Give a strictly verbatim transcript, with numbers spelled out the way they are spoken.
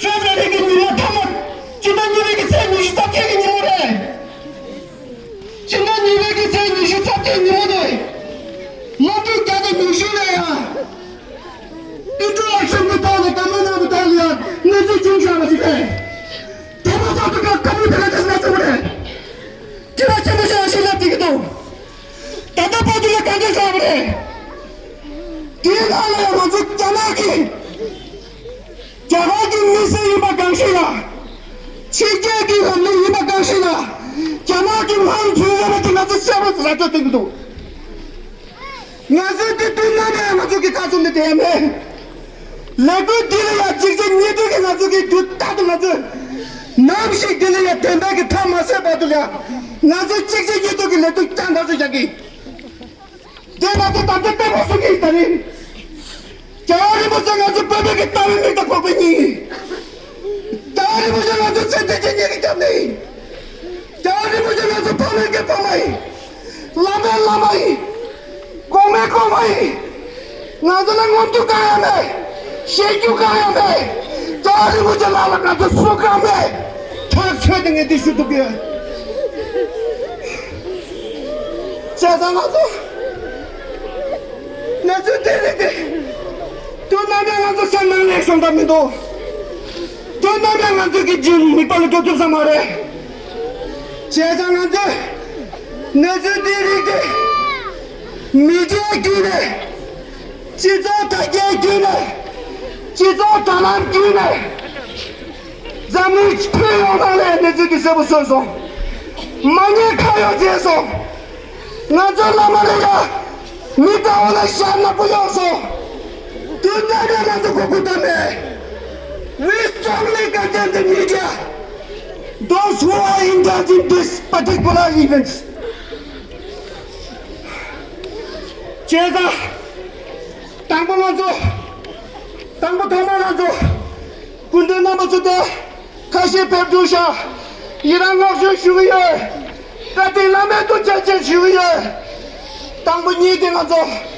ཕེབ་རེ་རེ་གི་ཉིན་མོ་ཐ་མ་སྤྱི་ཟླ་གཉིས་པའི་གི་ཚེས་ཉི་ཤུ་རྩ་བརྒྱད་གི་ཉིན་མོ་རེད། སྤྱི་ཟླ་གཉིས་པའི་གི་ཚེས་ཉི་ཤུ་རྩ་བརྒྱད་ཉིན་མོ་དེ། སློབ་ཕྲུག་བརྒྱ་དང་ཉི་ཤུ་ལ་ཡང་། ཨིན་ཊར་ཨེག་ཤན་གྱི་ཐོག་ནས་བཀའ་མོལ་གནང་བའི་ཐོག་ལ་ཡང་གནས་ཚུལ་བྱུང་བཞག་པ་ཞིག་རེད། དེ་མ་ཐག་ཏུ་བཀའ་མོལ་དེ་ལ་དེ་ཟེར་ན་ཆོག་གི་རེད། དྲི་བ་ཆེན་པོ་ཞིག་ཞིག་ལབ་བསྡད་ཀྱི་འདུག་ད་ལྟ་བར་དུ་ལ་གང་འདྲ་ཟེར་བ་རེད། དེའི་ནང་ལ་ཡང་ང་ཚོ་རྒྱ་ནག་གི་རྒྱ་གར་གྱི་མི་སེར་ཡིན་པ་གང་ཞིག་ལ། ཕྱི་རྒྱལ་གྱི་ལམ་ལུགས་ཡིན་པ་གང་ཞིག་ལ། རྒྱ་ནག་གི་དམངས་གཙོའི་རེ་བ་དེ་ང་ཚོ་གསལ་པོ་ར་སྤྲོད་སྟོན་གྱི་འདུག་ང་ཚོས་དེ་དུས་ནམ་ཡང་ང་ཚོ་གི་ཁ་ཚུམ་ནས་བསྡད་ཡ་མེད། ལས་འགུལ་འདི་ལ་ཡང་གཅིག་རྗེས་གཉིས་མཐུད་ཀྱིས་ང་ཚོ་གི་དུས་རྟག་ཏུ་ང་ཚོས་ནམ་ཞིག་འདི་ལ་ཡང་བདེན་པའི་གི་མཐའ་མ་གསལ་བར་དུ་ལ་ང་ཚོས་གཅིག་རྗེས་གཉིས་མཐུད་ཀྱིས་ལས་འགུལ་བསྐྱངས་དགོས་ཞེས་བཤད་ཀྱི། དེ་ང་ཚོ་དམ་བཅའ་བརྟན་པོ་བཟུང་གི་ཡིན། ད་རེས་རྒྱལ་བ་རིན་པོ་ཆེ་ང་ཚོ་བོད་པའི་གི་ལྟ་བའི་མིག་དང་ཁོག་པའི་སྙིང་ཡིན། རྒྱལ་བ་རིན་པོ་ཆེ་ང་ཚོ་ཚེ་འདི་ཕྱི་གཉིས་ཀྱི་སྐྱབས་གནས་ཡིན། རྒྱལ་བ་རིན་པོ་ཆེ་ང་ཚོ་ཕ་མའི་གི་ཕ་མ་ཡིན། བླ་མའི་བླ་མ་ཡིན། གོང་མའི་གོང་མ་ཡིན། ང་ཚོ་ལ་ངོམ་རྒྱུ་གང་ཡང་མེད། བཤད་རྒྱུ་གང་ཡང་མེད། རྒྱལ་བ་རིན་པོ་ཆེ་ལགས་ལ་ང་ཚོ་སུ་གང་མེད། ཐག་ཆོད་དེ་ངས་འདི་ཞུ་ཐུབ་ཀྱི་ཡོད། བྱས་ཙང་ང་ཚོ་གནས་ཚུལ་དེ་རིགས་དེ་དུས་ནམ་ཡང་ང་ཚོ་སེམས་ནང་ནས་ཤོང་ཐབས་མི་འདུག་དུས་ནམ་ཡང་ང་ཚོ་གི་རྗེས་མིག་པ་ལ་འགྲོ་ཐུབ་ས་མ་རེད། བྱས་ཙང་ང་ཚོས་གནས་ཚུལ་འདི་རིགས་དེ་མི་སྒེར་བརྒྱུད་ནས། སྤྱི་ཚོགས་དྲ་རྒྱའི་བརྒྱུད་ནས། སྤྱི་ཚོགས་དྲ་ལམ་བརྒྱུད་ནས། འཛམ་གླིང་ཁྱོན་ཡོངས་ནང་ལ་གནས་ཚུལ་འདི་གསལ་པོ་གསུངས་སོང་། མ་ཉེས་ཁ་གཡོགས་བྱས་སོང་། ང་ཚོའི་བླ་མ་ལ་ཡ་མི་དགའ་བ་ལ་ཞྭ་ནག་པོ་གཡོགས་སོང་། དུས་ནམ་ཡང་ང་ཚོ་གོ་སྐབས་ད་མེད། We strongly condemn the media, those who are indulging these particular events. བྱས་ཙང་། དང་པོ་ང་ཚོ། དང་པོ་ཐོག་མར་ང་ཚོ། སྐུ་མགྲོན་རྣམ་པ་ཚོ་དེ། ཁ་ཤས་ཕེབས་འདུག་ཤག་ཡི་རང་བསྔགས་བརྗོད་ཞུ་གི་ཡོད། བཀའ་དྲིན་བླ་མེད་དུ་ཆེ་ཆེ་ཞུ་གི་ཡོད། དང་པོ་གཉིས་དེ་ང་ཚོ།